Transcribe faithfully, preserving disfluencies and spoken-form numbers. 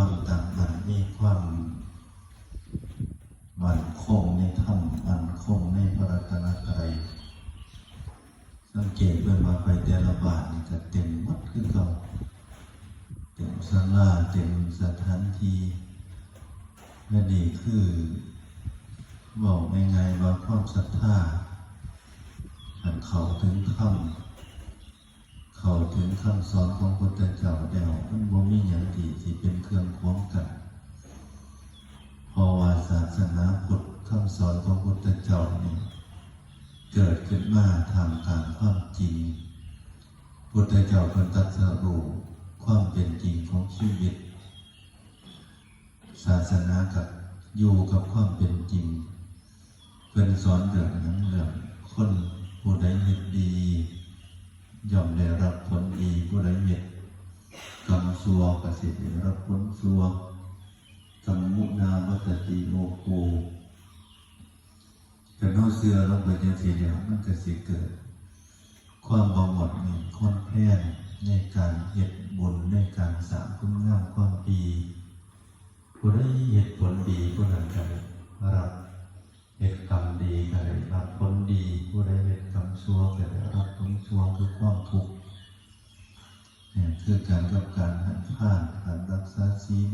ความตั้งมั่น มีความมั่นคงในธรรม มั่นคงในพระรัตนตรัย สังเกตเบิ่งว่าไปแต่ละบ้านนี่ก็เต็มหมดคือเก่า เต็มศาลา เต็มสถานที่ และนี่คือเว้าง่ายๆว่าความศรัทธา คันเข้าถึงธรรม เข้าถึงคำสอนของพุทธเจ้าแล้ว มันบ่มีหยังที่สิเป็นเครื่องขวางกั้น เพราะว่าศาสนาพุทธ คำสอนของพุทธเจ้านี่ เกิดขึ้นมาท่ามกลางความจริง พุทธเจ้าเพิ่นตรัสรู้ความเป็นจริงของชีวิต ศาสนากับอยู่กับความเป็นจริง เพิ่นสอนเรื่องหยัง เรื่องคนผู้ใดเฮ็ดดี ย่อมได้รับผลดี ผู้ใดเฮ็ดกรรมชั่วก็สิได้รับผลชั่ว กัมมุนาวัตติโลโก คันเฮาเชื่อลงไปจังซี่แล้ว มันก็สิเกิดความบ่งดหงิดคลอนแคลนในการเฮ็ดบุญ ในการสร้างคุณงามความดี ผู้ใดเฮ็ดผลดี ผู้นั้นก็ได้รับ เฮ็ดกรรมดีก็ได้รับผลดี ผู้ใดเฮ็ดกรรมชั่วก็ได้รับผลชั่ว คือความทุกข์ เนี่ย คือการกับการให้ทาน การรักษาศีล